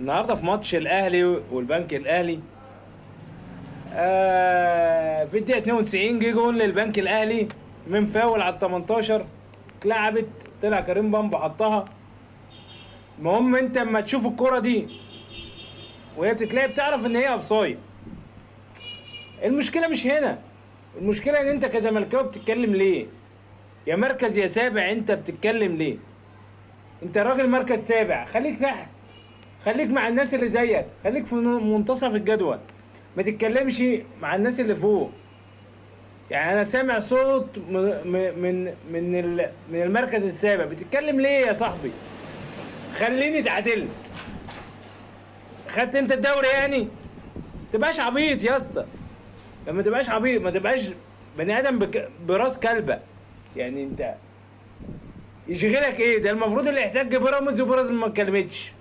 النهارده في ماتش الاهلي والبنك الاهلي، في الدقيقة 92 جه جون للبنك الاهلي من فاول على ال 18، اتلعبت، طلع كريم بامبو حطها. المهم انت اما تشوف الكرة دي وهي بتتلعب تعرف ان هي offside. المشكلة مش هنا، المشكلة ان انت كزملكاوي بتتكلم ليه؟ يا مركز يا سابع، انت بتتكلم ليه؟ انت راجل مركز سابع، خليك تحت، خليك مع الناس اللي زيك، خليك في منتصف الجدول، ما تتكلمش مع الناس اللي فوق. يعني انا سامع صوت من المركز السابع، بتتكلم ليه يا صاحبي؟ خليني اتعادلت، خدت انت الدوري يعني؟ تبقاش عبيط يا اسطى، لما تبقاش عبيط، ما تبقاش بني ادم براس كلبه. يعني انت يشغلك ايه ده؟ المفروض اللي يحتاج بيراميدز، وبيراميدز ما اتكلمتش.